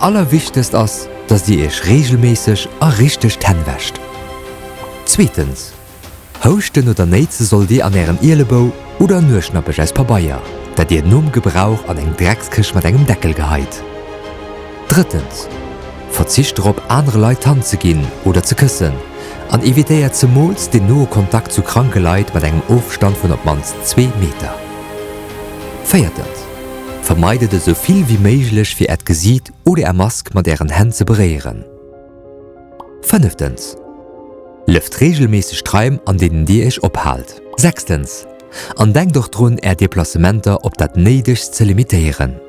allerwichtegst ass, dass dir iech reegelméisseg a richteg d'Hänn wäscht. Zweetens, Houschten oder néitse sollt dir an ären Ielebou oder Nueschnappech aus Pabeier, dat dir nom Gebrauch an eng Dreckskëscht mat engem Deckel geheit. Drëttens, Verzicht drop anere Leit d'Hand ze ginn oder ze këssen an evitéiert zemools den noe Kontakt zu kranke Leit mat engem Ofstand vun op d'mannst zwee Meter. Véiertens, Vermeit et esou vill wéi méiglech fir äert Gesiit oder är Mask mat ären Hänn ze beréieren. Fënneftens, Lëft reegelméisseg d'Raim an deenen dir iech ophaalt. Sechstens, An denkt och drun är Deplacementer op dat Néidegst ze limitéieren.